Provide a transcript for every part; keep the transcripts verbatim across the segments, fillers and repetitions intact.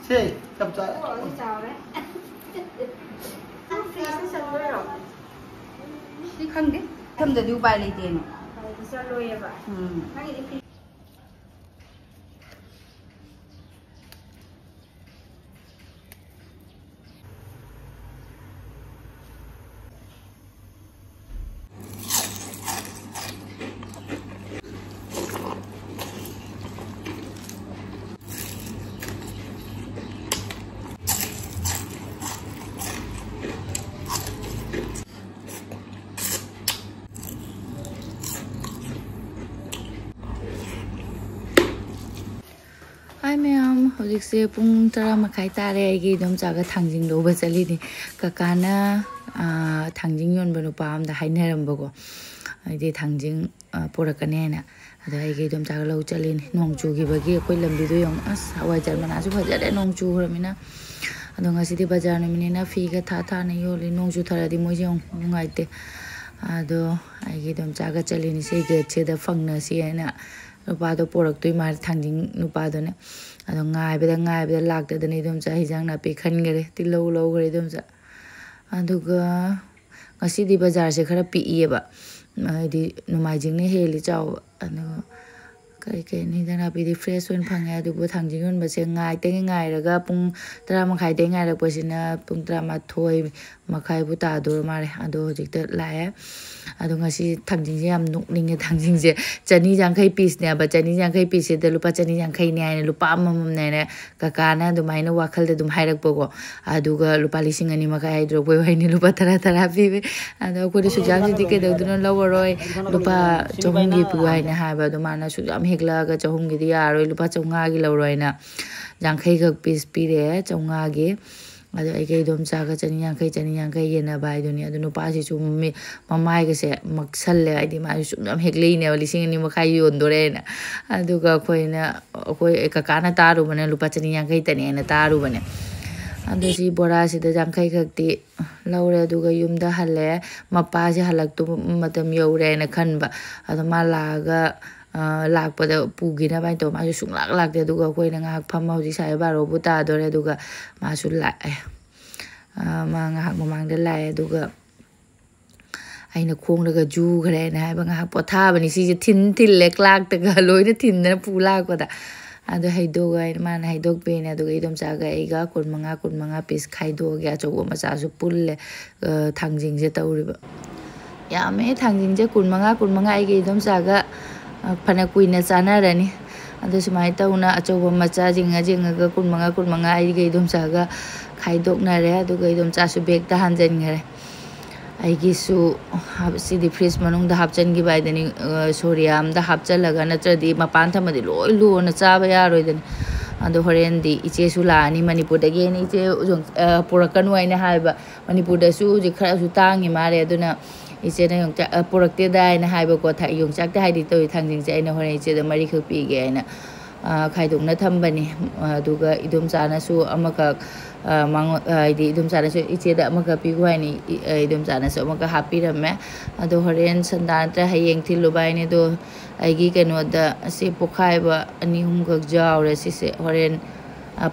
ꯁꯦ, ꯆꯞ ꯆꯥꯔꯦ꯫ ꯆꯥꯎꯔꯦ꯫ ꯅꯪ ꯐ꯭ꯔꯤꯖꯇ ꯆꯟꯗꯣꯏꯔꯣ? ꯁꯤ ꯈꯪꯗꯦ꯫ ꯊꯝꯗꯗꯤ ꯎꯄꯥꯏ ꯂꯩꯇꯦꯅꯦ꯫ ꯎꯄꯥꯏꯗꯤ ꯆꯠꯂꯣꯏꯌꯦꯕ꯫ ꯎꯝ꯫ ꯅꯪꯒꯤꯗꯤ ꯐ꯭ꯔꯤ- ꯍꯥꯏ ꯃꯌꯥꯝ, ꯍꯧꯖꯤꯛꯁꯦ ꯄꯨꯡ ꯇꯔꯥ ꯃꯈꯥꯏ ꯇꯥꯔꯦ꯫ ꯑꯩꯒꯤ ꯏꯗꯣꯝꯆꯥꯒ ꯊꯥꯡꯖꯤꯡ ꯂꯧꯕ ꯆꯠꯂꯤꯅꯤ꯫ ꯀꯀꯥꯅ, ꯑꯥ, ꯊꯥꯡꯖꯤꯡ ꯌꯣꯟꯕ ꯅꯨꯄꯥ ꯑꯝꯗ ꯍꯥꯏꯅꯔꯝꯕꯀꯣ, ꯍꯥꯏꯗꯤ ꯊꯥꯡꯖꯤꯡ, ꯑꯥ, ꯄꯨꯔꯛꯀꯅꯤ ꯍꯥꯏꯅ꯫ ꯑꯗꯣ ꯑꯩꯒꯤ ꯏꯗꯣꯝꯆꯥꯒ ꯂꯧ ꯆꯠꯂꯤꯅꯤ꯫ ꯅꯣꯡ ꯆꯨꯈꯤꯕꯒꯤ ꯑꯩꯈꯣꯏ ꯂꯝꯕꯤꯗꯣ ꯌꯦꯡꯉꯨ, ꯑꯁ, ꯍꯋꯥꯏꯖꯥꯔ ꯃꯅꯥꯁꯨ ꯐꯖꯔꯦ ꯅꯣꯡ ꯆꯨꯈ꯭ꯔꯃꯤꯅ꯫ ꯑꯗꯣ ꯉꯁꯤꯗꯤ ꯕꯖꯥꯔ ꯅꯨꯃꯤꯠꯅꯤꯅ ꯐꯤꯒ ꯊꯥ ꯊꯥꯅ ꯌꯣꯜꯂꯤ꯫ ꯅꯣꯡ ꯆꯨꯊꯔꯗꯤ ꯃꯣꯏꯁꯦ ꯌꯥꯝ ꯅꯨꯡꯉꯥꯏꯇꯦ꯫ ꯑꯗꯣ ꯑꯩꯒꯤ ꯏꯗꯣꯝꯆꯥꯒ ꯆꯠꯂꯤꯅꯤ꯫ ꯁꯤ ꯒꯦꯠꯁꯤꯗ ꯐꯪꯅꯁꯤ ꯍꯥꯏꯅ ꯅꯨꯄꯥꯗꯣ ꯄꯣꯔꯛꯇꯣꯏ ꯃꯥꯜꯂꯦ, ꯊꯥꯡꯖꯤꯡ ꯅꯨꯄꯥꯗꯨꯅ꯫ ꯑꯗꯣ ꯉꯥꯏꯕꯗ ꯉꯥꯏꯕꯗ ꯂꯥꯛꯇꯗꯅ ꯏꯗꯣꯝꯆꯥ ꯍꯤꯟꯖꯥꯡ ꯅꯥꯄꯤ ꯈꯟꯈꯔꯦ꯫ ꯇꯤꯜꯍꯧ ꯂꯧꯈ꯭ꯔꯦ ꯏꯗꯣꯝꯆꯥ꯫ ꯑꯗꯨꯒ ꯉꯁꯤꯗꯤ ꯕꯖꯥꯔꯁꯦ ꯈꯔ ꯄꯤꯛꯏꯌꯦꯕ, ꯍꯥꯏꯗꯤ ꯅꯣꯡꯃꯥꯏꯖꯤꯡꯅ ꯍꯦꯜꯂꯤ ꯆꯥꯎꯕ꯫ ꯑꯗꯨꯒ ꯀꯔꯤ ꯀꯔꯤꯅꯣ ꯍꯤꯟꯖꯥꯡ ꯅꯥꯄꯤꯗꯤ ꯐ꯭ꯔꯦꯁ ꯑꯣꯏꯅ ꯐꯪꯉꯦ꯫ ꯑꯗꯨꯕꯨ ꯊꯥꯡꯖꯤꯡ ꯌꯣꯟꯕꯁꯦ ꯉꯥꯏꯇꯒꯤ ꯉꯥꯏꯔꯒ ꯄꯨꯡ ꯇꯔꯥ ꯃꯈꯥꯏꯗꯒꯤ ꯉꯥꯏꯔꯛꯄꯁꯤꯅ ꯄꯨꯡ ꯇꯔꯥꯃꯥꯊꯣꯏ ꯃꯈꯥꯏꯕꯨ ꯇꯥꯗꯣꯔ ꯃꯥꯜꯂꯦ꯫ ꯑꯗꯣ ꯍꯧꯖꯤꯛꯇ ꯂꯥꯛꯑꯦ꯫ ꯑꯗꯣ ꯉꯁꯤ ꯊꯥꯡꯖꯤꯡꯁꯦ ꯌꯥꯝ ꯅꯣꯛꯅꯤꯡꯉꯦ꯫ ꯊꯥꯡꯖꯤꯡꯁꯦ ꯆꯅꯤ ꯌꯥꯡꯈꯩ ꯄꯤꯁꯅꯦꯕ꯫ ꯆꯅꯤ ꯌꯥꯡꯈꯩ ꯄꯤꯁꯁꯤꯗ ꯂꯨꯄꯥ ꯆꯅꯤ ꯌꯥꯡꯈꯩꯅꯦ ꯍꯥꯏꯅ ꯂꯨꯄꯥ ꯑꯃꯃꯝꯅꯦ ꯍꯥꯏꯅ ꯀꯀꯥꯅ ꯑꯗꯨꯃꯥꯏꯅ ꯋꯥꯈꯜꯗ ꯑꯗꯨꯝ ꯍꯥꯏꯔꯛꯄꯀꯣ꯫ ꯑꯗꯨꯒ ꯂꯨꯄꯥ ꯂꯤꯁꯤꯡ ꯑꯅꯤ ꯃꯈꯥꯏ ꯍꯥꯏꯗꯣꯔꯛꯄꯩ ꯋꯥꯔꯤꯅꯤ, ꯂꯨꯄꯥ ꯇꯔꯥ ꯇꯔꯥ ꯄꯤꯕ꯫ ꯑꯗꯣ ꯑꯩꯈꯣꯏꯅ ꯁꯨꯛꯌꯥꯝꯁꯤꯗꯤ ꯀꯩꯗꯧꯗꯣꯏꯅꯣ, ꯂꯧꯔꯔꯣꯏ, ꯂꯨꯄꯥ ꯆꯍꯨꯝꯒꯤ ꯄꯤꯌꯨ ꯍꯥꯏꯅ ꯍꯥꯏꯕ꯫ ꯑꯗꯣ ꯃꯥꯅ ꯁꯨꯛꯌꯥꯝ ꯍꯦꯛꯂꯛꯑꯒ ꯆꯍꯨꯝꯒꯤꯗꯤ ꯌꯥꯔꯔꯣꯏ, ꯂꯨꯄꯥ ꯆꯥꯝꯃꯉꯥꯒꯤ ꯂꯧꯔꯣ ꯍꯥꯏꯅ ꯌꯥꯡꯈꯩꯈꯛ ꯄꯤꯁ ꯄꯤꯔꯛꯑꯦ, ꯆꯥꯝꯃꯉꯥꯒꯤ꯫ ꯑꯗꯣ ꯑꯩꯒ ꯏꯗꯣꯝꯆꯥꯒ ꯆꯅꯤ ꯌꯥꯡꯈꯩ, ꯆꯅꯤ ꯌꯥꯡꯈꯩ ꯌꯦꯟꯅꯕ ꯍꯥꯏꯗꯨꯅꯤ꯫ ꯑꯗꯣ ꯅꯨꯄꯥꯁꯤꯁꯨ ꯃꯃꯤ-, ꯃꯃꯥꯏꯒꯁꯦ ꯃꯛꯁꯜꯂꯦ, ꯍꯥꯏꯗꯤ ꯃꯥꯁꯨ ꯁꯨꯛꯌꯥꯝ ꯍꯦꯛꯂꯛꯏꯅꯦꯕ, ꯂꯤꯁꯤꯡ ꯑꯅꯤ ꯃꯈꯥꯏ ꯌꯣꯟꯗꯣꯔꯦꯅ꯫ ꯑꯗꯨꯒ ꯑꯩꯈꯣꯏꯅ, ꯑꯩꯈꯣꯏ ꯀꯀꯥꯅ ꯇꯥꯔꯨꯕꯅ ꯂꯨꯄꯥ ꯆꯅꯤ ꯌꯥꯡꯈꯩꯇꯅꯦꯅ ꯇꯥꯔꯨꯕꯅꯦ꯫ ꯑꯗꯣ ꯁꯤ ꯕꯣꯔꯥꯁꯤꯗ ꯌꯥꯡꯈꯩ ꯈꯛꯇꯤ ꯂꯧꯔꯦ꯫ ꯑꯗꯨꯒ ꯌꯨꯝꯗ ꯍꯜꯂꯦ꯫ ꯃꯄꯥꯁꯦ ꯍꯜꯂꯛꯇꯨꯕ ꯃꯇꯝ ꯌꯧꯔꯦꯅ ꯈꯟꯕ꯫ ꯑꯗꯣ ꯃꯥ ꯂꯥꯛꯑꯒ, ꯂꯥꯛꯄꯗ ꯄꯨꯈꯤꯅꯕ ꯍꯥꯏꯅ ꯇꯧꯕ꯫ ꯃꯥꯁꯨ ꯁꯨꯡꯂꯥꯛ ꯂꯥꯛꯇꯦ꯫ ꯑꯗꯨꯒ ꯑꯩꯈꯣꯏꯅ ꯉꯥꯏꯍꯥꯛ ꯐꯝꯃ, ꯍꯧꯖꯤꯛ ꯁꯥꯏ ꯕꯥꯔꯣꯕꯨ ꯇꯥꯗꯣꯔꯦ꯫ ꯑꯗꯨꯒ ꯃꯥꯁꯨ ꯂꯥꯛꯑꯦ꯫ ꯃꯥ ꯉꯥꯏꯍꯥꯛ ꯃꯃꯥꯡꯗ ꯂꯥꯛꯑꯦ꯫ ꯑꯗꯨꯒ ꯑꯩꯅ ꯈꯣꯡꯗꯒ ꯖꯨꯈ꯭ꯔꯦ ꯍꯥꯏꯅ ꯍꯥꯏꯕ, ꯉꯥꯏꯍꯥꯛ ꯄꯣꯊꯥꯕꯅꯤ꯫ ꯁꯤꯁꯦ ꯊꯤꯟ ꯊꯤꯜꯂꯦ, ꯀ꯭ꯂꯥꯛꯇꯒ ꯂꯣꯏꯅ ꯊꯤꯟꯗꯅ ꯄꯨ ꯂꯥꯛꯄꯗ꯫ ꯑꯗꯣ ꯍꯩꯗꯣꯛꯑꯣ ꯍꯥꯏꯅ ꯃꯥꯅ ꯍꯩꯗꯣꯛꯄꯤꯅꯦ꯫ ꯑꯗꯨꯒ ꯏꯗꯣꯝꯆꯥꯒ ꯑꯩꯒ ꯀꯨꯟ ꯃꯉꯥ, ꯀꯨꯟ ꯃꯉꯥ ꯄꯤꯁ ꯈꯥꯏꯗꯣꯛꯑꯒꯦ, ꯑꯆꯧꯕ ꯃꯆꯥꯁꯨ ꯄꯨꯜꯂꯦ꯫ ꯊꯥꯡꯖꯤꯡꯁꯦ ꯇꯧꯔꯤꯕ꯫ ꯌꯥꯝꯃꯦ ꯊꯥꯡꯖꯤꯡꯁꯦ, ꯀꯨꯟ ꯃꯉꯥ, ꯀꯨꯟ ꯃꯉꯥ꯫ ꯑꯩꯒ ꯏꯗꯣꯝꯆꯥꯒ ꯐꯅ ꯀꯨꯏꯅ ꯆꯥꯅꯔꯅꯤ꯫ ꯑꯗꯣ ꯁꯨꯃꯥꯏꯅ ꯇꯧꯅ ꯑꯆꯧꯕ ꯃꯆꯥ ꯌꯦꯡꯉ ꯌꯦꯡꯉꯒ ꯀꯨꯟ ꯃꯉꯥ, ꯀꯨꯟ ꯃꯉꯥ ꯑꯩꯒ ꯏꯗꯣꯝꯆꯥꯒ ꯈꯥꯏꯗꯣꯛꯅꯔꯦ꯫ ꯑꯗꯨꯒ ꯏꯗꯣꯝꯆꯥꯁꯨ ꯕꯦꯛꯇ ꯍꯥꯟꯖꯤꯟꯈꯔꯦ꯫ ꯑꯩꯒꯤꯁꯨ ꯁꯤꯗꯤ ꯐ꯭ꯔꯤꯖ ꯃꯅꯨꯡꯗ ꯍꯥꯞꯆꯤꯟꯈꯤꯕ ꯍꯥꯏꯗꯨꯅꯤ꯫ ꯁꯣꯔꯤ ꯑꯃꯗ ꯍꯥꯞꯆꯤꯜꯂꯒ, ꯅꯠꯇ꯭ꯔꯗꯤ ꯃꯄꯥꯟ ꯊꯝꯃꯗꯤ ꯂꯣꯏ ꯂꯨꯅ ꯆꯥꯕ ꯌꯥꯔꯣꯏꯗꯅ꯫ ꯑꯗꯣ ꯍꯣꯔꯦꯟꯗꯤ ꯏꯆꯦꯁꯨ ꯂꯥꯛꯑꯅꯤ ꯃꯅꯤꯄꯨꯔꯗꯒꯤ꯫ ꯑꯩꯅ ꯏꯆꯦ ꯄꯨꯔꯛꯀꯅꯨ ꯍꯥꯏꯅ ꯍꯥꯏꯕ꯫ ꯃꯅꯤꯄꯨꯔꯗꯁꯨ ꯍꯧꯖꯤꯛ ꯈꯔꯁꯨ ꯇꯥꯡꯉꯤ ꯃꯥꯜꯂꯦ꯫ ꯑꯗꯨꯅ ꯏꯆꯦꯅ ꯌꯣꯡꯆꯥꯛ ꯄꯨꯔꯛꯇꯦꯗ ꯍꯥꯏꯅ ꯍꯥꯏꯕꯀꯣ꯫ ꯌꯣꯡꯆꯥꯛꯇ ꯍꯥꯏꯗꯤ ꯇꯧꯋꯤ, ꯊꯥꯡꯖꯤꯡꯁꯦ꯫ ꯑꯩꯅ ꯍꯣꯔꯦꯟ ꯏꯆꯦꯗ ꯃꯔꯤꯈꯛ ꯄꯤꯒꯦ ꯍꯥꯏꯅ ꯈꯥꯏꯗꯣꯛꯅ ꯊꯝꯕꯅꯤ꯫ ꯑꯗꯨꯒ ꯏꯗꯣꯝꯆꯥꯅꯁꯨ ꯑꯃꯈꯛ, ꯃꯉꯣꯟ-, ꯍꯥꯏꯗꯤ ꯏꯗꯣꯝꯆꯥꯅꯁꯨ ꯏꯆꯦꯗ ꯑꯃꯈꯛ ꯄꯤꯈꯣ ꯍꯥꯏꯅꯤ꯫ ꯏꯗꯣꯝꯆꯥꯅꯁꯨ ꯑꯃꯈꯛ ꯍꯥꯞꯄꯤꯔꯝꯃꯦ꯫ ꯑꯗꯣ ꯍꯣꯔꯦꯟ ꯁꯟꯗꯥ ꯅꯠꯇ꯭ꯔ ꯍꯌꯦꯡ ꯊꯤꯜꯂꯨꯕ ꯍꯥꯏꯅꯤ꯫ ꯑꯗꯣ ꯑꯩꯒꯤ ꯀꯩꯅꯣꯗ ꯑꯁꯤ ꯄꯣꯛꯈꯥꯏꯕ ꯑꯅꯤ ꯑꯍꯨꯝꯈꯛ ꯌꯥꯎꯔꯦ꯫ ꯁꯤꯁꯦ ꯍꯣꯔꯦꯟ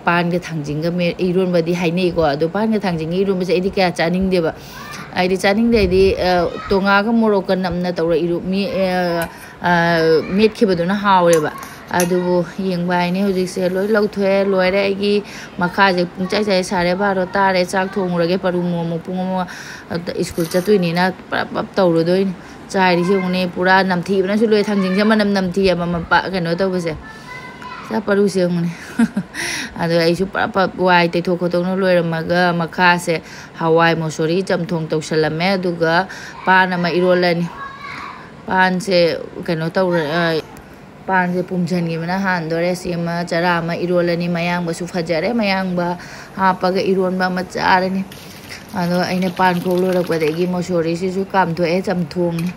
ꯄꯥꯟꯒ ꯊꯥꯡꯖꯤꯡꯒ ꯏꯔꯣꯟꯕꯗꯤ ꯍꯥꯏꯅꯩꯀꯣ꯫ ꯑꯗꯣ ꯄꯥꯟꯒ ꯊꯥꯡꯖꯤꯡꯒ ꯏꯔꯣꯟꯕꯁꯦ ꯑꯩꯗꯤ ꯀꯌꯥ ꯆꯥꯅꯤꯡꯗꯦꯕ꯫ ꯑꯩꯗꯤ ꯆꯥꯅꯤꯡꯗꯦ ꯍꯥꯏꯗꯤ, ꯇꯣꯉꯥꯒ ꯃꯣꯔꯣꯛꯀ ꯅꯝꯅ ꯇꯧꯔ ꯏꯔꯨ-, ꯃꯤ-, ꯃꯦꯠꯈꯤꯕꯗꯨꯅ ꯍꯥꯎꯋꯦꯕ꯫ ꯑꯗꯨꯕꯨ ꯌꯦꯡꯕ ꯍꯥꯏꯅꯤ꯫ ꯍꯧꯖꯤꯛꯁꯦ ꯂꯣꯏ ꯂꯧꯊꯣꯛꯑꯦ, ꯂꯣꯏꯔꯦ꯫ ꯑꯩꯒꯤ ꯃꯈꯥꯁꯦ ꯄꯨꯡꯆꯥꯏ ꯆꯥꯏ ꯁꯥꯔꯦ, ꯕꯥꯔꯣ ꯇꯥꯔꯦ꯫ ꯆꯥꯛ ꯊꯣꯡꯉꯨꯔꯒꯦ꯫ ꯄꯔꯨ ꯃꯣꯃꯣ ꯄꯨꯡ ꯑꯃ ꯁ꯭ꯀꯨꯜ ꯆꯠꯇꯣꯏꯅꯤꯅ ꯄ꯭ꯔꯞ ꯄ꯭ꯔꯞ ꯇꯧꯔꯨꯗꯣꯏꯅꯤ꯫ ꯆꯥꯏꯔꯤꯁꯦ ꯌꯦꯡꯉꯨꯅꯦ, ꯄꯨꯔꯥ ꯅꯝꯊꯤꯕꯅꯁꯨ ꯂꯣꯏ꯫ ꯊꯥꯡꯖꯤꯡꯁꯦ ꯃꯅꯝ ꯅꯝꯊꯤꯑꯕ, ꯃꯄꯥ-, ꯀꯩꯅꯣ ꯇꯧꯕꯁꯦ꯫ ꯆꯥ ꯄꯔꯨꯁꯦ ꯌꯦꯡꯉꯨꯅꯦ꯫ ꯑꯗꯣ ꯑꯩꯁꯨ ꯄ꯭ꯔꯞ ꯄ꯭ꯔꯞ ꯋꯥꯏ ꯇꯩꯊꯣꯛ ꯈꯣꯠꯇꯣꯛꯅ ꯂꯣꯏꯔꯝꯃꯒ ꯃꯈꯥꯁꯦ ꯍꯋꯥꯏ ꯃꯣꯁꯣꯔꯤ ꯆꯝꯊꯣꯡ ꯇꯧꯁꯜꯂꯝꯃꯦ꯫ ꯑꯗꯨꯒ ꯄꯥꯟ ꯑꯃ ꯏꯔꯣꯜꯂꯅꯤ꯫ ꯄꯥꯟꯁꯦ ꯀꯩꯅꯣ ꯇꯧꯔ-, ꯑ, ꯄꯥꯟꯁꯦ ꯄꯨꯝꯁꯟꯈꯤꯕꯅ ꯍꯥꯟꯗꯣꯔꯦ꯫ ꯁꯤ ꯑꯃ ꯆꯔꯥ ꯑꯃ ꯏꯔꯣꯜꯂꯅꯤ꯫ ꯃꯌꯥꯡꯕꯁꯨ ꯐꯖꯔꯦ꯫ ꯃꯌꯥꯡꯕ ꯍꯥꯞꯄꯒ ꯏꯔꯣꯟꯕ ꯑꯃ ꯆꯥꯔꯅꯤ꯫ ꯑꯗꯣ ꯑꯩꯅ ꯄꯥꯟ ꯈꯣꯛ ꯂꯣꯏꯔꯛꯄꯗꯒꯤ ꯃꯣꯁꯣꯔꯤꯁꯤꯁꯨ ꯀꯥꯝꯊꯣꯛꯑꯦ, ꯆꯝꯊꯣꯡꯅꯤ꯫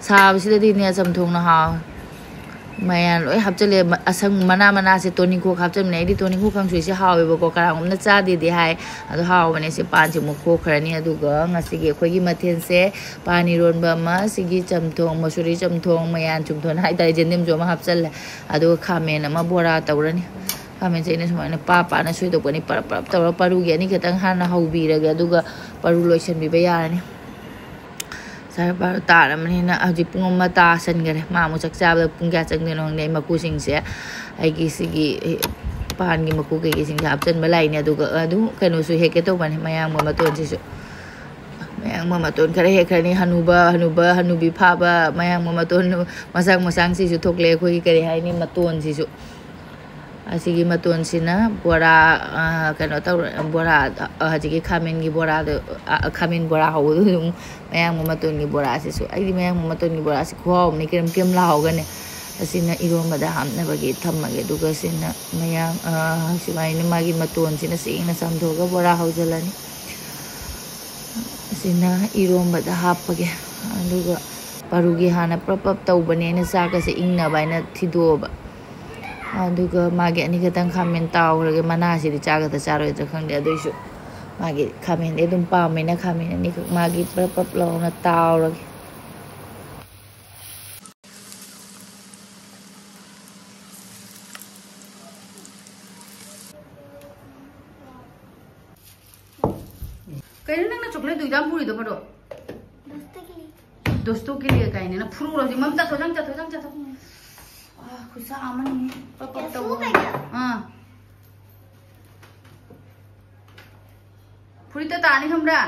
ꯁꯥꯕꯁꯤꯗꯗꯤꯅꯦ ꯆꯝꯊꯣꯡꯅ ꯍꯥꯎꯋꯦ꯫ ꯃꯌꯥꯟ ꯂꯣꯏ ꯍꯥꯞꯆꯤꯜꯂꯦ꯫ ꯃ-, ꯑꯁꯪ ꯃꯅꯥ ꯃꯅꯥꯁꯦ ꯇꯣꯅꯤꯡꯈꯣꯛ ꯍꯥꯞꯆꯤꯟꯕꯅꯦ꯫ ꯑꯩꯗꯤ ꯇꯣꯅꯤꯡꯈꯣꯛ ꯀꯥꯡꯁꯣꯏꯁꯦ ꯍꯥꯎꯋꯦꯕꯀꯣ, ꯀꯅꯥꯒꯨꯝꯕꯅ ꯆꯥꯗꯦꯗꯤ ꯍꯥꯏ꯫ ꯑꯗꯣ ꯍꯥꯎꯕꯅꯦ꯫ ꯁꯤ ꯄꯥꯟꯁꯦ ꯑꯃꯨꯛ ꯈꯣꯛꯈ꯭ꯔꯅꯤ꯫ ꯑꯗꯨꯒ ꯉꯁꯤꯒꯤ ꯑꯩꯈꯣꯏꯒꯤ ꯃꯊꯦꯜꯁꯦ ꯄꯥꯟ ꯏꯔꯣꯟꯕ ꯑꯃ, ꯁꯤꯒꯤ ꯆꯝꯊꯣꯡ, ꯃꯁꯨꯔꯤ ꯆꯝꯊꯣꯡ, ꯃꯌꯥꯟ ꯆꯝꯊꯣꯡ ꯍꯥꯏꯇꯥꯔꯦ, ꯖꯦꯟꯗꯦꯝꯁꯨ ꯑꯃ ꯍꯥꯞꯆꯤꯜꯂꯦ꯫ ꯑꯗꯨꯒ ꯈꯥꯃꯦꯟ ꯑꯃ ꯕꯣꯔꯥ ꯇꯧꯔꯅꯤ꯫ ꯈꯥꯃꯦꯟꯁꯦ ꯑꯩꯅ ꯁꯨꯃꯥꯏꯅ ꯄꯥ ꯄꯥꯅ ꯁꯣꯏꯗꯣꯛꯄꯅꯤ꯫ ꯄꯔꯞ ꯄꯔꯞ ꯇꯧꯔꯒ ꯄꯔꯨꯒꯤ ꯑꯅꯤ ꯈꯛꯇꯪ ꯍꯥꯟꯅ ꯍꯧꯕꯤꯔꯒꯦ, ꯑꯗꯨꯒ ꯄꯔꯨ ꯂꯣꯏꯁꯤꯟꯕꯤꯕ ꯌꯥꯔꯅꯤ꯫ ꯁꯥꯔ ꯕꯥꯔꯣ ꯇꯥꯔꯕꯅꯤꯅ ꯍꯧꯖꯤꯛ ꯄꯨꯡ ꯑꯃ ꯇꯥꯁꯟꯈꯔꯦ꯫ ꯃꯥ ꯑꯃꯨꯛ ꯆꯥꯛ ꯆꯥꯕꯗ ꯄꯨꯡ ꯀꯌꯥ ꯆꯪꯗꯣꯏꯅꯣ ꯈꯪꯗꯦ꯫ ꯑꯩ ꯃꯀꯨꯁꯤꯡꯁꯦ, ꯑꯩꯒꯤ ꯁꯤꯒꯤ ꯄꯥꯟꯒꯤ ꯃꯀꯨ ꯀꯩꯀꯩꯁꯤꯡꯁꯦ ꯍꯥꯞꯆꯤꯟꯕ ꯂꯥꯛꯏꯅꯦ꯫ ꯑꯗꯨꯒ ꯑꯗꯨꯝ ꯀꯩꯅꯣꯁꯨ ꯍꯦꯛꯀꯦ ꯇꯧꯕꯅꯤ, ꯃꯌꯥꯡꯕ ꯃꯇꯣꯟꯁꯤꯁꯨ꯫ ꯃꯌꯥꯡꯕ ꯃꯇꯣꯟ ꯈꯔ ꯍꯦꯛꯈ꯭ꯔꯅꯤ꯫ ꯍꯅꯨꯕ, ꯍꯅꯨꯕ, ꯍꯅꯨꯕꯤ ꯐꯥꯕ ꯃꯌꯥꯡꯕ ꯃꯇꯣꯟ ꯃꯁꯥꯡ ꯃꯁꯥꯡꯁꯤꯁꯨ ꯊꯣꯛꯂꯛꯑꯦ, ꯑꯩꯈꯣꯏꯒꯤ ꯀꯔꯤ ꯍꯥꯏꯅꯤ, ꯃꯇꯣꯟꯁꯤꯁꯨ꯫ ꯑꯁꯤꯒꯤ ꯃꯇꯣꯟꯁꯤꯅ ꯕꯣꯔꯥ, ꯑ, ꯀꯩꯅꯣ ꯇꯧꯔ, ꯕꯣꯔꯥ, ꯑ, ꯍꯧꯖꯤꯛꯀꯤ ꯈꯥꯃꯦꯟꯒꯤ ꯕꯣꯔꯥꯗꯣ, ꯑ, ꯈꯥꯃꯦꯟ ꯕꯣꯔꯥ ꯍꯧꯕꯗꯣ ꯑꯗꯨꯝ ꯃꯌꯥꯡꯕ ꯃꯇꯣꯟꯒꯤ ꯕꯣꯔꯥꯁꯤꯁꯨ꯫ ꯑꯩꯗꯤ ꯃꯌꯥꯡꯕ ꯃꯇꯣꯟꯒꯤ ꯕꯣꯔꯥꯁꯤ ꯈꯨꯍꯥꯎ ꯑꯃꯅꯤ, ꯀ꯭ꯔꯦꯝ ꯀ꯭ꯔꯦꯝ ꯂꯥꯎꯒꯅꯦ꯫ ꯑꯁꯤꯅ ꯏꯔꯣꯟꯕꯗ ꯍꯥꯞꯅꯕꯒꯤ ꯊꯝꯃꯒꯦ꯫ ꯑꯗꯨꯒ ꯁꯤꯅ ꯃꯌꯥꯡ, ꯑ, ꯁꯨꯃꯥꯏꯅ ꯃꯥꯒꯤ ꯃꯇꯣꯟꯁꯤꯅ ꯁꯦꯡꯅ ꯆꯥꯝꯊꯣꯛꯑꯒ ꯕꯣꯔꯥ ꯍꯧꯖꯤꯜꯂꯅꯤ꯫ ꯑꯁꯤꯅ ꯏꯔꯣꯝꯕꯗ ꯍꯥꯞꯄꯒꯦ꯫ ꯑꯗꯨꯒ ꯄꯔꯨꯒꯤ ꯍꯥꯟꯅ ꯄ꯭ꯔꯞ ꯄ꯭ꯔꯞ ꯇꯧꯕꯅꯦ, ꯑꯩꯅ ꯆꯥꯛꯀꯁꯦ ꯏꯪꯅꯕ ꯍꯥꯏꯅ ꯊꯤꯗꯣꯛꯑꯕ꯫ ꯑꯗꯨꯒ ꯃꯥꯒꯤ ꯑꯅꯤꯈꯛꯇꯪ ꯈꯥꯃꯦꯟ ꯇꯥꯎꯈ꯭ꯔꯒꯦ꯫ ꯃꯅꯥꯁꯤꯗꯤ ꯆꯥꯒꯗ꯭ꯔꯥ ꯆꯥꯔꯣꯏꯗ꯭ꯔꯥ ꯈꯪꯗꯦ, ꯑꯗꯨꯏꯁꯨ ꯃꯥꯒꯤ ꯈꯥꯃꯦꯟꯗꯤ ꯑꯗꯨꯝ ꯄꯥꯝꯃꯦꯅ ꯈꯥꯃꯦꯟ ꯑꯅꯤꯈꯛ ꯃꯥꯒꯤ ꯄ꯭ꯔꯞ ꯄ꯭ꯔꯞ ꯂꯥꯎꯅ ꯇꯥꯎꯔꯒꯦ꯫ ꯀꯩꯅꯣ ꯅꯪꯅ ꯆꯣꯀ꯭ꯂꯦꯠ ꯗꯨꯏꯗꯥ ꯄꯨꯔꯤꯗꯣ ꯐꯗꯣ? ꯗꯣꯁꯇꯣ ꯀꯦ ꯂꯤꯌꯦ꯫ ꯗꯣꯁꯇꯣ ꯀꯦ ꯂꯤꯌꯦ ꯀꯥꯏꯅ ꯅꯪ ꯐꯨꯔꯨꯔꯣ ꯍꯧꯖꯤꯛ꯫ ꯃꯝ ꯆꯠꯊꯣꯛ, ꯆꯪ ꯆꯠꯊꯣꯛ, ꯆꯪ ꯆꯠꯊꯣꯛ꯫ ꯎꯝ꯫ ꯑꯥ, ꯈꯨꯠꯁꯥ ꯑꯃꯅꯤ꯫ ꯄꯞ ꯄꯞ ꯀꯌꯥ ꯇꯧꯕ꯫ ꯁꯨꯕ ꯀꯌꯥ? ꯑꯥ꯫ ꯐꯨꯔꯤꯠꯇ ꯇꯥꯅꯤ ꯈꯪꯕ꯭ꯔꯥ?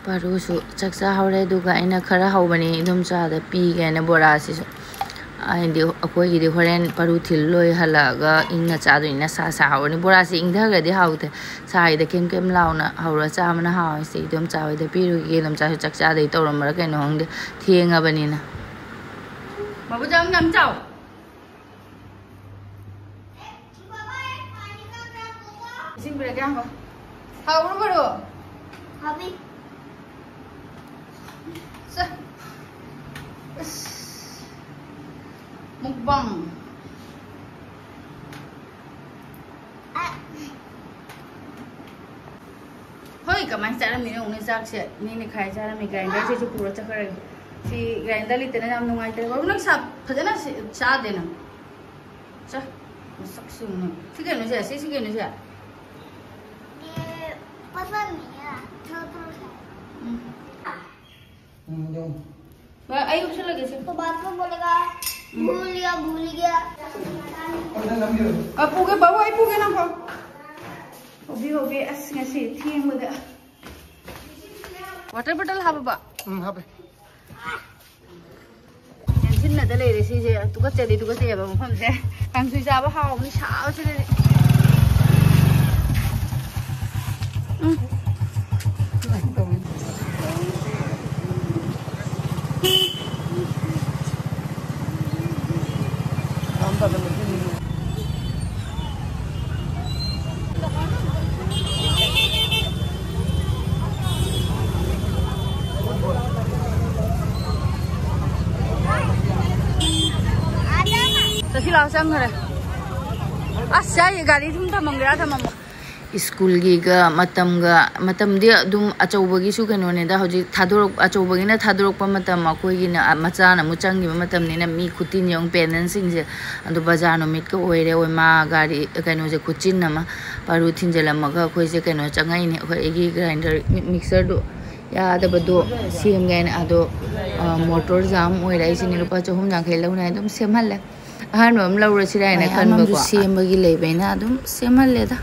ꯄꯥꯔꯨꯁꯨ ꯆꯥꯛ ꯆꯥꯍꯧꯔꯦ, ꯑꯗꯨꯒ ꯑꯩꯅ ꯈꯔ ꯍꯧꯕꯅꯤ ꯏꯗꯣꯝꯆꯥꯗ ꯄꯤꯒꯦꯅ ꯕꯣꯔꯥꯁꯤꯁꯨ꯫ ꯍꯥꯏꯗꯤ ꯑꯩꯈꯣꯏꯒꯤꯗꯤ ꯍꯣꯔꯦꯟ ꯄꯔꯨ ꯊꯤꯜ ꯂꯣꯏ ꯍꯜꯂꯛꯑꯒ ꯏꯪꯅ ꯆꯥꯗꯣꯏꯅꯤꯅ ꯁꯥ ꯁꯥ ꯍꯧꯔꯅꯤ꯫ ꯕꯣꯔꯥꯁꯤ ꯏꯪꯊꯈ꯭ꯔꯗꯤ ꯍꯥꯎꯇꯦ, ꯁꯥꯔꯤꯗ ꯀꯦꯝ ꯀꯦꯝ ꯂꯥꯎꯅ ꯍꯧꯔ ꯆꯥꯕꯅ ꯍꯥꯎꯋꯦ꯫ ꯁꯤ ꯏꯗꯣꯝꯆꯥ ꯍꯣꯏꯗ ꯄꯤꯔꯨꯒꯦ, ꯏꯗꯣꯝꯆꯥꯁꯨ ꯆꯥꯛ ꯆꯥꯗꯣꯏ ꯇꯧꯔꯝꯃꯔꯥ ꯀꯩꯅꯣ ꯈꯪꯗꯦ, ꯊꯦꯡꯉꯕꯅꯤꯅ꯫ ꯃꯕꯨꯆꯥ ꯌꯥꯝ ꯆꯥꯎ꯫ ꯏꯁꯤꯡ ꯄꯤꯔꯛꯀꯦ ꯉꯥꯏꯈꯣ꯫ ꯍꯥꯎꯕ꯭ꯔꯣ ꯃꯔꯨ? ꯍꯥꯎꯏ꯫ ꯀꯃꯥꯏꯅ ꯆꯥꯔꯝꯃꯤꯅꯣ ꯌꯦꯡꯉꯨꯅꯦ ꯆꯥꯛꯁꯦ꯫ ꯃꯤꯅ ꯈꯥꯏ ꯆꯥꯔꯝꯃꯤ꯫ ꯒ꯭ꯔꯥꯏꯟꯗꯔꯁꯤꯁꯨ ꯄꯨꯔ ꯆꯠꯈ꯭ꯔꯒꯦ꯫ ꯁꯤ ꯒ꯭ꯔꯥꯏꯟꯗꯔ ꯂꯩꯇꯅ ꯌꯥꯝ ꯅꯨꯡꯉꯥꯏꯇ꯭ꯔꯦ꯫ ꯕꯥꯕꯨ, ꯅꯪ ꯁꯥ ꯐꯖꯅ ꯁꯤ-, ꯆꯥꯗꯦ ꯅꯪ꯫ ꯆꯥ꯫ ꯃꯁꯛꯁꯤ ꯌꯦꯡꯉꯨꯅꯦ꯫ ꯁꯤ ꯀꯩꯅꯣꯁꯦ? ꯁꯤ, ꯁꯤ ꯀꯩꯅꯣꯁꯦ? ये पसंद नहीं है, छोटू है। ꯎꯝ꯫ ꯎꯝ, ꯌꯦꯡꯉꯨ꯫ ꯚꯥꯏ, ꯑꯩ ꯎꯞꯁꯜꯂꯒꯦ ꯁꯦ꯫ तो बाद में बोलेगा, "भूल गया, भूल गया।" ꯑ, ꯄꯨꯒꯦ, ꯕꯥꯕꯨ, ꯑꯩ ꯄꯨꯒꯦ ꯅꯪ ꯐꯥꯎ꯫ ꯍꯣꯕꯤ, ꯍꯣꯕꯤ, ꯑꯁ, ꯉꯁꯤ ꯊꯦꯡꯕꯗ꯫ Water bottle ꯍꯥꯞꯄꯕ? ꯎꯝ, ꯍꯥꯞꯄꯦ꯫ ꯇꯦꯟꯁꯤꯟꯅꯗ ꯂꯩꯔꯦ ꯁꯤꯁꯦ꯫ ꯇꯨꯀꯠꯆꯗꯤ ꯇꯨꯀꯠꯆꯩꯑꯕ ꯃꯐꯝꯁꯦ꯫ ꯀꯥꯡꯁꯣꯏ ꯆꯥꯕ ꯍꯥꯎꯕꯅꯤ ꯁꯥꯕꯁꯤꯗꯗꯤ꯫ ꯎꯝ꯫ ꯆꯠꯁꯤ ꯂꯥꯛꯑꯣ, ꯆꯪꯈ꯭ꯔꯦ꯫ ꯑꯁ, ꯌꯥꯏꯌꯦ, ꯒꯥꯔꯤ ꯁꯨꯝ ꯊꯝꯃꯝꯒꯦꯔꯥ? ꯊꯝꯃꯝꯃꯣ꯫ ꯁ꯭ꯀꯨꯜꯒꯤꯒ ꯃꯇꯝꯒ, ꯃꯇꯝꯗꯤ ꯑꯗꯨꯝ ꯑꯆꯧꯕꯒꯤꯁꯨ ꯀꯩꯅꯣꯅꯤꯗ, ꯍꯧꯖꯤꯛ ꯊꯥꯗꯣꯔꯛ-, ꯑꯆꯧꯕꯒꯤꯅ ꯊꯥꯗꯣꯔꯛꯄ ꯃꯇꯝ, ꯑꯩꯈꯣꯏꯒꯤꯅ, ꯑ, ꯃꯆꯥꯅ ꯑꯃꯨꯛ ꯆꯪꯈꯤꯕ ꯃꯇꯝꯅꯤꯅ ꯃꯤ ꯈꯨꯇꯤꯟ ꯌꯦꯡꯉꯨ, ꯄꯦꯔꯦꯟꯁꯁꯤꯡꯁꯦ꯫ ꯑꯗꯣ ꯕꯖꯥꯔ ꯅꯨꯃꯤꯠꯀ ꯑꯣꯏꯔꯦ, ꯑꯣꯏ ꯃꯥ ꯒꯥꯔꯤ ꯀꯩꯅꯣꯁꯦ ꯈꯨꯠꯆꯤꯟ ꯑꯃ꯫ ꯄꯥꯔꯨ ꯊꯤꯟꯖꯜꯂꯝꯃꯒ ꯑꯩꯈꯣꯏꯁꯦ ꯀꯩꯅꯣ ꯆꯪꯉꯛꯏꯅꯦ, ꯑꯩꯈꯣꯏ ꯑꯩꯒꯤ ꯒ꯭ꯔꯥꯏꯟꯗꯔ ꯃꯤ-, ꯃꯤꯛꯁꯔꯗꯣ ꯌꯥꯗꯕꯗꯣ ꯁꯦꯝꯒꯦ ꯍꯥꯏꯅ꯫ ꯑꯗꯣ, ꯑ, ꯃꯣꯇꯣꯔ ꯖꯥꯝ ꯑꯣꯏꯔꯛꯏꯁꯤꯅꯦ, ꯂꯨꯄꯥ ꯆꯍꯨꯝ ꯌꯥꯡꯈꯩ ꯂꯧꯅꯤ ꯍꯥꯏ ꯑꯗꯨꯝ ꯁꯦꯝꯍꯜꯂꯦ꯫ ꯑꯍꯥꯟꯕ ꯑꯃ ꯂꯧꯔꯁꯤꯔꯥ ꯍꯥꯏꯅ ꯃꯌꯥꯝ ꯈꯟꯕꯀꯣ꯫ ꯑꯃꯁꯨ ꯁꯦꯝꯕꯒꯤ ꯂꯩꯕꯅꯤꯅ ꯑꯗꯨꯝ ꯁꯦꯝꯍꯜꯂꯦꯗ꯫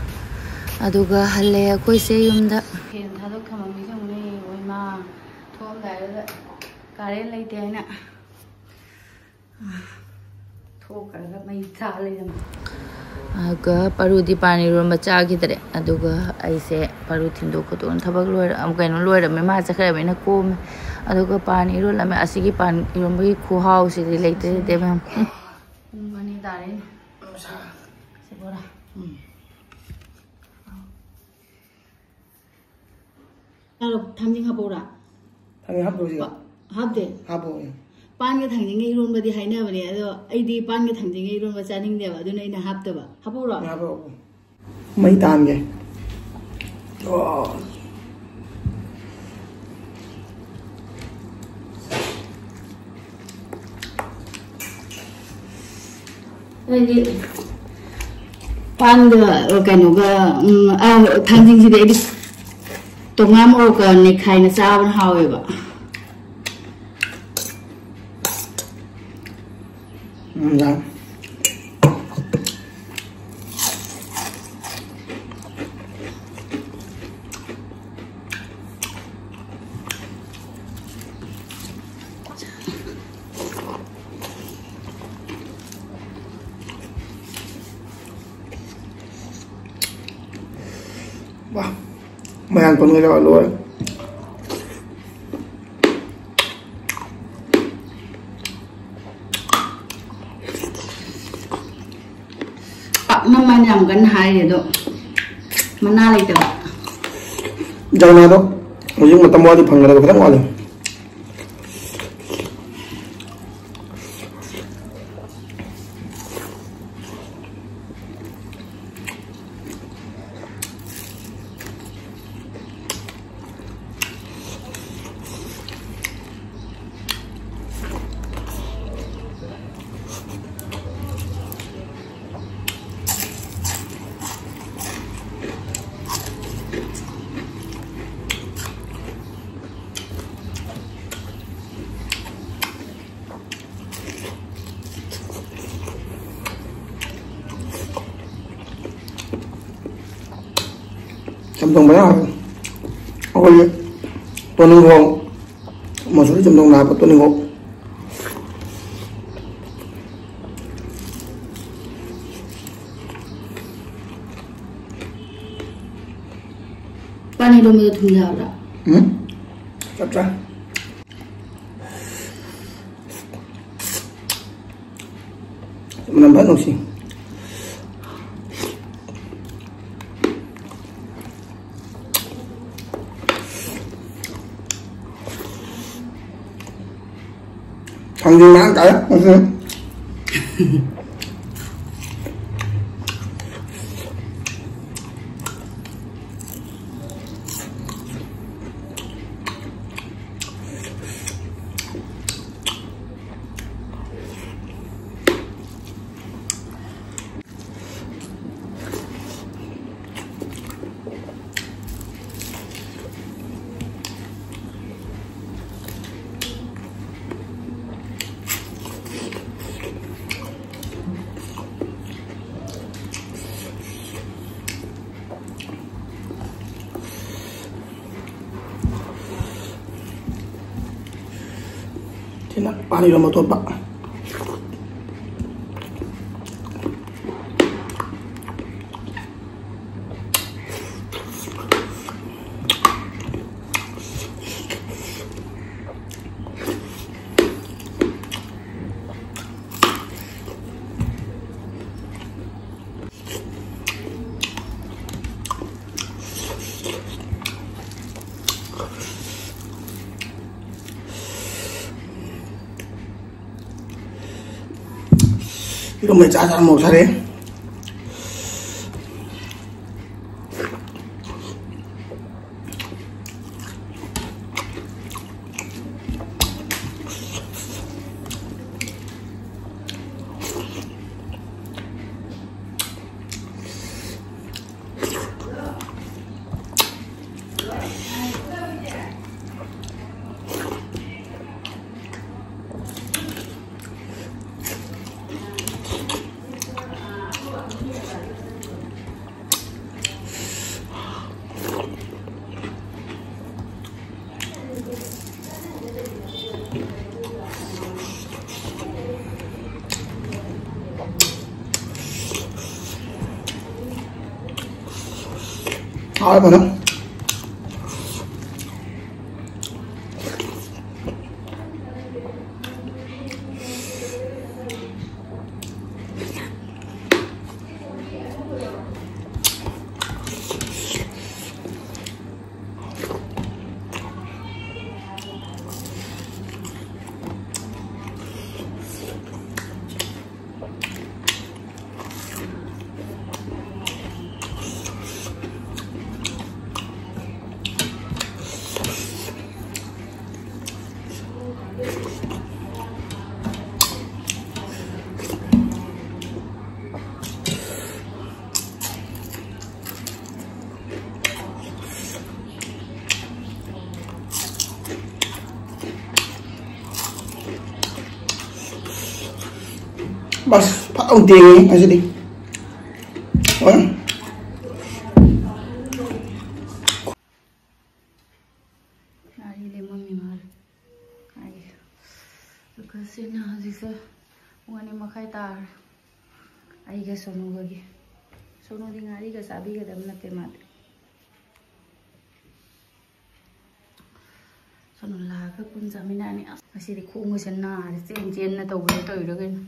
ꯑꯗꯨꯒ ꯍꯜꯂꯦ ꯑꯩꯈꯣꯏꯁꯦ ꯌꯨꯝꯗ꯫ ꯐꯦꯟ ꯊꯥꯗꯣꯛ ꯊꯝꯃꯝꯃꯤꯁꯦ ꯌꯦꯡꯉꯨꯅꯦ, ꯑꯣꯏꯃꯥ꯫ ꯊꯣꯛꯑꯝꯗꯥꯏꯗꯨꯗ ꯀꯥꯔꯦꯟ ꯂꯩꯇꯦ ꯍꯥꯏꯅ꯫ ꯊꯣꯛꯈ꯭ꯔꯒ ꯃꯩ ꯊꯥ ꯂꯩꯔꯝꯃꯦ꯫ ꯑꯗꯨꯒ ꯄꯔꯨꯗꯤ ꯄꯥꯟ ꯏꯔꯣꯟꯕ ꯆꯥꯈꯤꯗ꯭ꯔꯦ꯫ ꯑꯗꯨꯒ ꯑꯩꯁꯦ ꯄꯔꯨ ꯊꯤꯟꯗꯣꯛ ꯈꯣꯠꯇꯣꯛꯅ ꯊꯕꯛ ꯂꯣꯏꯔ-, ꯀꯩꯅꯣ ꯂꯣꯏꯔꯝꯃꯦ, ꯃꯥ ꯆꯠꯈ꯭ꯔꯕꯅꯤꯅ ꯀꯣꯝꯃꯦ꯫ ꯑꯗꯨꯒ ꯄꯥꯟ ꯏꯔꯣꯜꯂꯝꯃꯦ꯫ ꯑꯁꯤꯒꯤ ꯄꯥꯟ ꯏꯔꯣꯟꯕꯒꯤ ꯈꯨꯍꯥꯎꯁꯤꯗꯤ ꯂꯩꯇ꯭ꯔꯦ, ꯂꯩꯇꯦ ꯃꯌꯥꯝ꯫ ꯎꯝ꯫ ꯄꯨꯡ ꯑꯅꯤ ꯇꯥꯔꯦ꯫ ꯁꯤ ꯕꯣꯔꯥ꯫ ꯎꯝ꯫ ꯊꯥꯡꯖꯤꯡ ꯍꯥꯞꯄꯧꯔꯥ? ꯊꯥꯡꯖꯤꯡ ꯍꯥꯞꯄ꯭ꯔꯣ ꯍꯧꯖꯤꯛ? ꯄ-, ꯍꯥꯞꯇꯦ꯫ ꯍꯥꯞꯄꯣ꯫ ꯄꯥꯟꯒ ꯊꯥꯡꯖꯤꯡꯒ ꯏꯔꯣꯟꯕꯗꯤ ꯍꯥꯏꯅꯕꯅꯦ, ꯑꯗꯣ ꯑꯩꯗꯤ ꯄꯥꯟꯒ ꯊꯥꯡꯖꯤꯡꯒ ꯏꯔꯣꯟꯕ ꯆꯥꯅꯤꯡꯗꯦꯕ, ꯑꯗꯨꯅ ꯑꯩꯅ ꯍꯥꯞꯇꯕ꯫ ꯍꯥꯞꯄꯧꯔꯣ? ꯍꯥꯞꯄꯣ, ꯍꯥꯞꯄꯣ꯫ ꯃꯩ ꯇꯥꯟꯒꯦ꯫ ꯑꯣ꯫ ꯑꯩꯗꯤ ꯄꯥꯟꯒ ꯀꯩꯅꯣꯒ, ꯎꯝ, ꯑ, ꯊꯥꯡꯖꯤꯡꯁꯤꯗꯤ ꯑꯩꯗꯤ ꯇꯣꯉꯥꯟ ꯃꯣꯔꯣꯛꯀ ꯅꯦꯈꯥꯏꯅ ꯆꯥꯕꯅ ꯍꯥꯎꯋꯦꯕ꯫ ꯎꯝ, ꯌꯥ꯫ ꯋꯥ, ꯃꯌꯥꯝ ꯇꯧꯅꯤꯡꯉꯥꯏ ꯂꯣꯏꯔꯦ꯫ ꯄꯥꯛꯅꯝ ꯍꯥꯏꯅ ꯌꯥꯝ ꯀꯟꯅ ꯍꯥꯏꯔꯤ ꯑꯗꯣ, ꯃꯅꯥ ꯂꯩꯇꯕ꯫ ꯖꯧꯅꯥꯗꯣ ꯍꯧꯖꯤꯛ ꯃꯇꯝ ꯋꯥꯠꯂꯤ, ꯐꯪꯒꯗꯕ ꯈꯤꯇꯪ ꯋꯥꯠꯂꯤ꯫ ꯆꯝꯊꯣꯡ ꯃꯌꯥꯝ ꯍꯥꯞꯄꯦ꯫ ꯑꯩꯈꯣꯏꯒꯤ ꯇꯣꯅꯤꯡꯈꯣꯛ, ꯃꯁꯨꯔꯤ ꯆꯝꯊꯣꯡꯗ ꯍꯥꯞꯄ ꯇꯣꯅꯤꯡꯈꯣꯛ꯫ ꯄꯥꯟ ꯏꯔꯣꯝꯕꯗ ꯊꯨꯝ ꯌꯥꯛꯄ꯭ꯔꯥ? ꯎꯝ? ꯆꯞ ꯆꯥꯏ꯫ ꯃꯅꯝ ꯐꯖꯅ ꯅꯨꯡꯁꯤ꯫ ꯊꯥꯡꯖꯤꯡ ꯃꯔꯥꯡ ꯀꯥꯏ꯫ ꯁꯤꯅ ꯄꯥꯟ ꯏꯔꯣꯝꯕ ꯇꯣꯠꯄ꯫ ꯏꯔꯣꯝꯕ ꯆꯥ ꯆꯥꯅ ꯃꯣꯔꯣꯛ ꯁꯥꯔꯦ꯫ ꯍꯥꯎꯔꯕꯅ꯫ ꯑꯁ, ꯐꯖꯅ ꯇꯦꯡꯉꯦ ꯉꯁꯤꯗꯤ꯫ ꯍꯣꯏ꯫ ꯉꯥꯔꯤ ꯂꯦꯝꯃꯝꯃꯤ ꯃꯥꯜꯂꯦ꯫ ꯉꯥꯔꯤ꯫ ꯑꯁꯤꯅ ꯍꯧꯖꯤꯛꯁꯦ ꯄꯨꯡ ꯑꯅꯤ ꯃꯈꯥꯏ ꯇꯥꯔꯦ꯫ ꯑꯩꯒ ꯁꯣꯅꯨꯒꯒꯤ꯫ ꯁꯣꯅꯨꯗꯤ ꯉꯥꯔꯤꯒ ꯆꯥꯕꯤꯒꯗꯕ ꯅꯠꯇꯦ ꯃꯥꯗꯤ꯫ ꯁꯣꯅꯨ ꯂꯥꯛꯑꯒ ꯄꯨꯟ ꯆꯥꯃꯤꯟꯅꯔꯅꯤ꯫ ꯑꯁ, ꯉꯁꯤꯗꯤ ꯈꯣꯡꯒꯁꯦ ꯅꯥꯔꯦ꯫ ꯆꯦꯟ ꯆꯦꯟꯅ ꯇꯧꯕꯗꯣ ꯇꯧꯔꯤꯔ ꯀꯩꯅꯣ?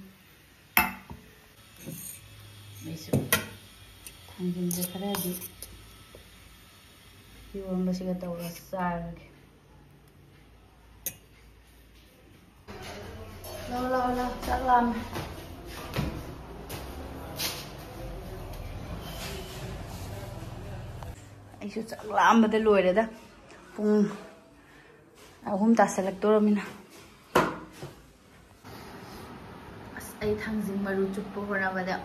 ꯑꯩꯁꯨ ꯊꯥꯡꯖꯤꯡꯁꯦ ꯈꯔꯗꯤ ꯏꯔꯣꯟꯕꯁꯤꯒ ꯇꯧꯔꯒ ꯆꯥꯔꯒꯦ꯫ ꯂꯥꯛꯑꯣ, ꯂꯥꯛꯑꯣ, ꯂꯥꯛꯑꯣ, ꯆꯥꯛ ꯂꯥꯝꯃꯦ꯫ ꯑꯩꯁꯨ ꯆꯥꯛ ꯂꯥꯝꯕꯗ ꯂꯣꯏꯔꯦꯗ꯫ ꯄꯨꯡ ꯑꯍꯨꯝ ꯇꯥꯁꯜꯂꯛꯇꯣꯔꯃꯤꯅ꯫ ꯑꯁ, ꯑꯩ ꯊꯥꯡꯖꯤꯡ ꯃꯔꯨ ꯆꯨꯞꯄ ꯍꯣꯠꯅꯕꯗ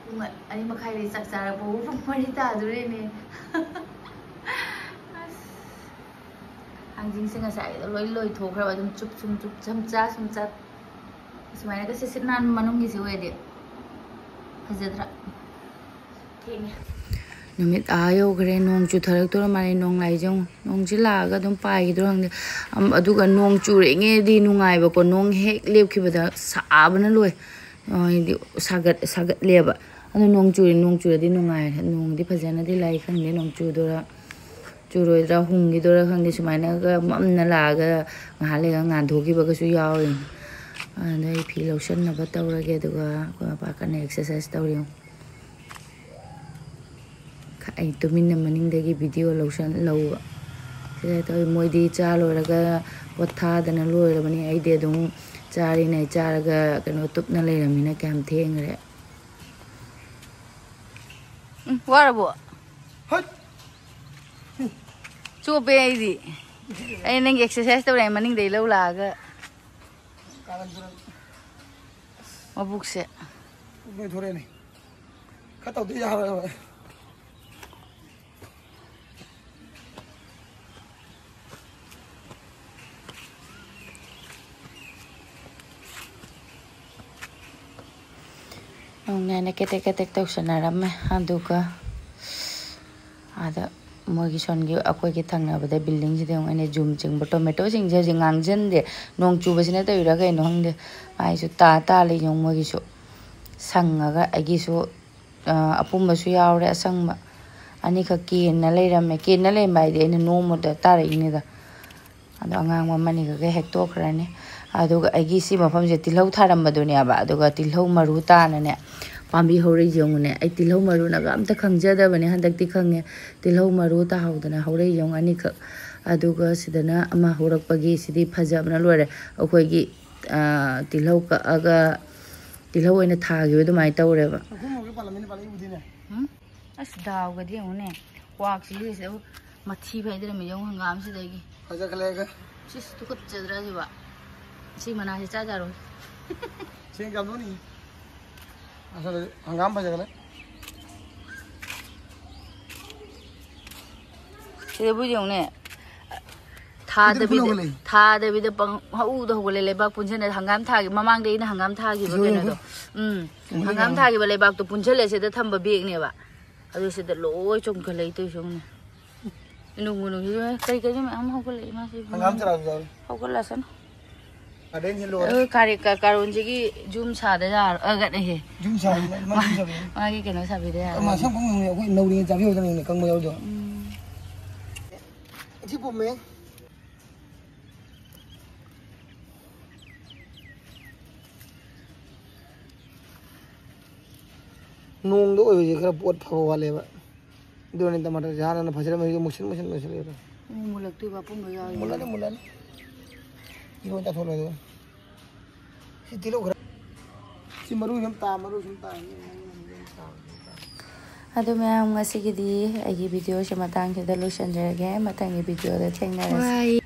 ꯄꯨꯡ ꯑꯅꯤ ꯃꯈꯥꯏꯗꯩ ꯆꯥꯛ ꯆꯥꯔꯛꯄꯕꯨ ꯄꯨꯡ ꯃꯔꯤ ꯇꯥꯗꯣꯔꯦꯅꯦ꯫ ꯑꯁ, ꯊꯥꯡꯖꯤꯡꯁꯦ ꯉꯁꯥꯏꯗ ꯂꯣꯏ ꯂꯣꯏꯊꯣꯛꯈ꯭ꯔꯕ꯫ ꯑꯗꯨꯝ ꯆꯨꯞ ꯁꯨꯝ ꯆꯨꯞ, ꯁꯨꯝ ꯆꯥ ꯁꯨꯝ ꯆꯥ꯫ ꯁꯨꯃꯥꯏꯅꯒ ꯁꯤꯠ ꯁꯤꯠ ꯅꯥꯟ ꯃꯅꯨꯡꯒꯤꯁꯦ ꯑꯣꯏꯔꯗꯤ ꯐꯖꯗ꯭ꯔꯥ? ꯊꯦꯡꯉꯦ꯫ ꯅꯨꯃꯤꯠ ꯑꯥ ꯌꯧꯈ꯭ꯔꯦ꯫ ꯅꯣꯡ ꯆꯨꯊꯔꯛꯇꯣꯔ ꯃꯥꯜꯂꯦ꯫ ꯅꯣꯡ ꯂꯥꯛꯏꯁꯦ ꯌꯦꯡꯉꯨ꯫ ꯅꯣꯡꯁꯤ ꯂꯥꯛꯑꯒ ꯑꯗꯨꯝ ꯄꯥꯏꯈꯤꯗ꯭ꯔꯣ ꯈꯪꯗꯦ꯫ ꯑꯝ, ꯑꯗꯨꯒ ꯅꯣꯡ ꯆꯨꯔꯤꯉꯩꯗꯤ ꯅꯨꯡꯉꯥꯏꯕꯀꯣ꯫ ꯅꯣꯡ ꯍꯦꯛ ꯂꯦꯞꯈꯤꯕꯗ ꯁꯥꯕꯅ ꯂꯣꯏ꯫ ꯑ, ꯍꯥꯏꯗꯤ ꯁꯥꯒꯠ-, ꯁꯥꯒꯠꯂꯦꯕ꯫ ꯑꯗꯣ ꯅꯣꯡ ꯆꯨꯔꯦ, ꯅꯣꯡ ꯆꯨꯔꯗꯤ ꯅꯨꯡꯉꯥꯏꯔꯦ꯫ ꯅꯣꯡꯗꯤ ꯐꯖꯅꯗꯤ ꯂꯥꯛꯏ, ꯈꯪꯗꯦ ꯅꯣꯡ ꯆꯨꯗꯣꯏꯔꯥ ꯆꯨꯔꯣꯏꯗ꯭ꯔꯥ, ꯍꯨꯝꯈꯤꯗꯣꯏꯔꯥ ꯈꯪꯗꯦ꯫ ꯁꯨꯃꯥꯏꯅꯒ ꯃꯝꯅ ꯂꯥꯛꯑꯒ ꯉꯥꯏꯍꯥꯛ ꯂꯩꯔꯒ ꯉꯥꯟꯊꯣꯛꯈꯤꯕꯒꯁꯨ ꯌꯥꯎꯔꯤꯅꯤ꯫ ꯑꯗꯣ ꯑꯩ ꯐꯤ ꯂꯧꯁꯟꯅꯕ ꯇꯧꯔꯒꯦ, ꯑꯗꯨꯒ ꯑꯩꯈꯣꯏ ꯃꯄꯥ ꯀꯟꯅ exercise ꯇꯧꯔꯤ꯫ ꯑꯩ ꯇꯨꯃꯤꯟꯅ ꯃꯅꯤꯡꯗꯒꯤ video ꯂꯧꯁꯟ-, ꯂꯧꯕ꯫ ꯁꯤꯗ ꯇꯧꯋꯤ꯫ ꯃꯣꯏꯗꯤ ꯆꯥ ꯂꯣꯏꯔꯒ ꯄꯣꯊꯥꯗꯅ ꯂꯣꯏꯔꯕꯅꯤ꯫ ꯑꯩꯗꯤ ꯑꯗꯨꯝ ꯆꯥꯔꯤꯅꯦ, ꯆꯥꯔꯒ ꯀꯩꯅꯣ ꯇꯨꯞꯅ ꯂꯩꯔꯝꯃꯤꯅ ꯀꯌꯥꯝ ꯊꯦꯡꯈ꯭ꯔꯦ꯫ ꯎꯝ, ꯋꯥꯔꯕꯣ? ꯍꯠ! ꯆꯣꯞꯄꯦ ꯑꯩꯗꯤ꯫ ꯑꯩ ꯅꯪꯒꯤ exercise ꯇꯧꯔꯦ ꯃꯅꯤꯡꯗꯩ ꯂꯧ ꯂꯥꯛꯑꯒ꯫ ꯀꯥꯔꯟ ꯇꯨꯔꯟ꯫ ꯃꯕꯨꯛꯁꯦ꯫ ꯅꯣꯏꯊꯣꯔꯛꯑꯦꯅꯦ꯫ ꯈꯔ ꯇꯧꯗ ꯌꯥꯔꯣꯏ꯫ ꯅꯣꯡꯅꯦꯅ ꯀꯦꯇꯦꯛ ꯀꯦꯇꯦꯛ ꯇꯧꯁꯟꯅꯔꯝꯃꯦ꯫ ꯑꯗꯨꯒ ꯑꯥꯗ ꯃꯣꯏꯒꯤ ꯁꯣꯟꯒꯤ ꯑꯩꯈꯣꯏꯒꯤ ꯊꯪꯅꯕꯗ buildingꯁꯤꯗ ꯌꯦꯡꯉꯨ, ꯑꯩꯅ zoom ꯆꯤꯡꯕ, tomatoꯁꯤꯡꯁꯦ ꯍꯧꯖꯤꯛ ꯉꯥꯡꯁꯤꯟꯗꯦ, ꯅꯣꯡ ꯆꯨꯕꯁꯤꯅ ꯇꯧꯔꯤꯔꯥ ꯀꯩꯅꯣ ꯈꯪꯗꯦ, ꯃꯥꯏꯁꯨ ꯇꯥ ꯇꯥ ꯂꯩ꯫ ꯌꯦꯡꯉꯨ, ꯃꯣꯏꯒꯤꯁꯨ ꯁꯪꯉꯒ ꯑꯩꯒꯤꯁꯨ, ꯑ, ꯑꯄꯨꯝꯕꯁꯨ ꯌꯥꯎꯔꯦ, ꯑꯁꯪꯕ ꯑꯅꯤꯈꯛ ꯀꯦꯟꯅ ꯂꯩꯔꯝꯃꯦ꯫ ꯀꯦꯟꯅ ꯂꯩꯔꯝꯕ ꯍꯥꯏꯗꯤ ꯑꯩꯅ ꯅꯣꯡꯃꯗ ꯇꯥꯔꯛꯏꯅꯤꯗ꯫ ꯑꯗꯣ ꯑꯉꯥꯡꯕ ꯑꯃꯅꯤꯈꯛ ꯍꯦꯛꯇꯣꯛꯈ꯭ꯔꯅꯤ꯫ ꯑꯗꯨꯒ ꯑꯩꯒꯤ ꯁꯤ ꯃꯐꯝꯁꯦ ꯇꯤꯜꯍꯧ ꯊꯥꯔꯝꯕꯗꯨꯅꯦꯕ, ꯑꯗꯨꯒ ꯇꯤꯜꯍꯧ ꯃꯔꯨ ꯇꯥꯅꯅꯦ ꯄꯥꯝꯕꯤ ꯍꯧꯔꯛꯏꯁꯦ ꯌꯦꯡꯉꯨꯅꯦ꯫ ꯑꯩ ꯇꯤꯜꯍꯧ ꯃꯔꯨꯅꯒ ꯑꯝꯇ ꯈꯪꯖꯗꯕꯅꯦ, ꯍꯟꯗꯛꯇꯤ ꯈꯪꯉꯦ꯫ ꯇꯤꯜꯍꯧ ꯃꯔꯨ ꯇꯥꯍꯧꯗꯅ ꯍꯧꯔꯛꯏꯁꯦ ꯌꯦꯡꯉꯨ ꯑꯅꯤꯈꯛ꯫ ꯑꯗꯨꯒ ꯁꯤꯗꯅ ꯑꯃ ꯍꯧꯔꯛꯄꯒꯤ ꯁꯤꯗꯤ ꯐꯖꯕꯅ ꯂꯣꯏꯔꯦ꯫ ꯑꯩꯈꯣꯏꯒꯤ, ꯑ, ꯇꯤꯜꯍꯧ ꯀꯛꯑꯒ ꯇꯤꯜꯍꯧ ꯑꯣꯏꯅ ꯊꯥꯈꯤꯕ ꯑꯗꯨꯃꯥꯏꯅ ꯇꯧꯔꯦꯕ꯫ ꯎꯝ? ꯑꯁ, ꯗꯥꯎꯒꯗꯤ ꯌꯦꯡꯉꯨꯅꯦ, ꯀ꯭ꯋꯥꯛꯁꯤꯗꯤ ꯁꯤꯗ ꯃꯊꯤ ꯐꯥꯏꯗꯔꯝꯃꯤ ꯌꯦꯡꯉꯨ ꯍꯪꯒꯥꯝꯁꯤꯗꯒꯤ꯫ ꯐꯖꯈꯠꯂꯛꯑꯦꯒ꯫ ꯁꯤꯁ, ꯇꯨꯀꯠꯆꯗ꯭ꯔꯥ ꯁꯤꯕ? ꯁꯤ ꯃꯅꯥꯁꯤ ꯆꯥꯖꯔꯣꯏ꯫ ꯁꯤ ꯀꯝꯗꯧꯅꯤ? ꯑꯁ, ꯍꯪꯒꯥꯝ ꯐꯖꯈꯠꯂꯦ꯫ ꯁꯤꯗꯕꯨ ꯌꯦꯡꯉꯨꯅꯦ꯫ ꯊꯥꯗꯕꯤꯗ, ꯍꯧꯒꯠꯂꯛꯏ꯫ ꯊꯥꯗꯕꯤꯗ ꯄꯪ-, ꯍꯧꯗ ꯍꯧꯒꯠꯂꯦ, ꯂꯩꯕꯥꯛ ꯄꯨꯟꯁꯤꯟꯅ ꯍꯪꯒꯥꯝ ꯊꯥꯒꯤ-, ꯃꯃꯥꯡꯗ ꯑꯩꯅ ꯍꯪꯒꯥꯝ ꯊꯥꯈꯤꯕ ꯌꯦꯡꯉꯨ, ꯀꯩꯅꯣꯗꯣ꯫ ꯌꯦꯡꯉꯨ꯫ ꯎꯝ꯫ ꯌꯦꯡꯉꯨ, ꯍꯪꯒꯥꯝ ꯌꯦꯡꯉꯨ꯫ ꯊꯥꯈꯤꯕ ꯂꯩꯕꯥꯛꯇꯣ ꯄꯨꯟꯁꯤꯜꯂꯦ ꯁꯤꯗ ꯊꯝꯕ ꯕꯦꯒꯅꯦꯕ꯫ ꯑꯗꯨ ꯁꯤꯗ ꯂꯣꯏ ꯆꯣꯡꯈꯠꯂꯛꯏ ꯇꯧꯏꯁꯦ ꯌꯦꯡꯉꯨꯅꯦ꯫ ꯏꯅꯨꯡ ꯃꯅꯨꯡꯁꯤꯁꯨ ꯀꯔꯤ ꯀꯔꯤ ꯃꯌꯥꯝ ꯍꯧꯒꯠꯂꯛꯏ ꯃꯥꯁꯤ꯫ ꯍꯪꯒꯥꯝ ꯆꯔꯥꯁꯨ ꯌꯥꯎꯔꯤ꯫ ꯍꯧꯒꯠꯂꯁꯅꯨ꯫ ꯒꯥꯔꯗꯦꯟꯁꯤ ꯂꯣꯏꯔꯦ꯫ ꯑꯗꯨ ꯀꯥꯔꯤ-, ꯀꯥ-, ꯀꯥꯔꯣꯟꯁꯤꯒꯤ ꯌꯨꯝ ꯁꯥꯗ ꯌꯥꯔꯣꯏ꯫ ꯑ, ꯒꯠ-, ꯑꯍꯦ꯫ ꯌꯨꯝ ꯁꯥꯕ, ꯃꯥ ꯌꯨꯝ ꯁꯥꯕ꯫ ꯃꯥꯒꯤ ꯀꯩꯅꯣ ꯁꯥꯕꯤꯗ ꯌꯥꯔꯣꯏ꯫ ꯃꯥ ꯁꯝ ꯈꯪ ꯈꯪꯉꯦ, ꯑꯩꯈꯣꯏ ꯅꯧꯔꯤꯉꯩ ꯆꯥꯕꯤ ꯍꯧꯗꯅ ꯀꯪꯕ ꯌꯥꯎꯗꯣ꯫ ꯎꯝ꯫ ꯁꯤ ꯄꯨꯝꯃꯦ꯫ ꯅꯣꯡꯗ ꯑꯣꯏꯕꯁꯦ ꯈꯔ ꯄꯣꯠ ꯐꯕ ꯋꯥꯠꯂꯦꯕ꯫ ꯑꯗꯨꯅꯤ ꯇꯃꯥꯇꯔꯁꯦ ꯍꯥꯟꯅꯅ ꯐꯖꯔꯝꯃꯦ, ꯍꯧꯖꯤꯛ ꯃꯨꯁꯤꯟ ꯃꯨꯁꯤꯟ ꯃꯨꯁꯤꯜꯂꯛꯑꯦꯕ꯫ ꯑꯃꯨꯛ ꯃꯨꯜꯂꯛꯇꯣꯏꯕ ꯑꯄꯨꯝꯕ ꯌꯥꯎꯔꯤ꯫ ꯃꯨꯜꯂꯅꯤ, ꯃꯨꯜꯂꯅꯤ꯫ ꯏꯔꯣꯟ ꯆꯥꯊꯣꯛꯂꯣꯏ ꯑꯗꯨꯒ꯫ ꯁꯤ ꯇꯤꯜꯍꯧ ꯈꯔ꯫ ꯁꯤ ꯃꯔꯨ ꯁꯨꯝ ꯇꯥ, ꯃꯔꯨ ꯁꯨꯝ ꯇꯥ꯫ ꯑꯗꯨ ꯃꯌꯥꯝ, ꯉꯁꯤꯒꯤꯗꯤ ꯑꯩꯒꯤ videoꯁꯦ ꯃꯇꯥꯡꯁꯤꯗ ꯂꯣꯏꯁꯤꯟꯖꯔꯒꯦ꯫ ꯃꯊꯪꯒꯤ videoꯗ ꯊꯦꯡꯅꯔꯁꯤ꯫ ꯋꯥꯏ꯫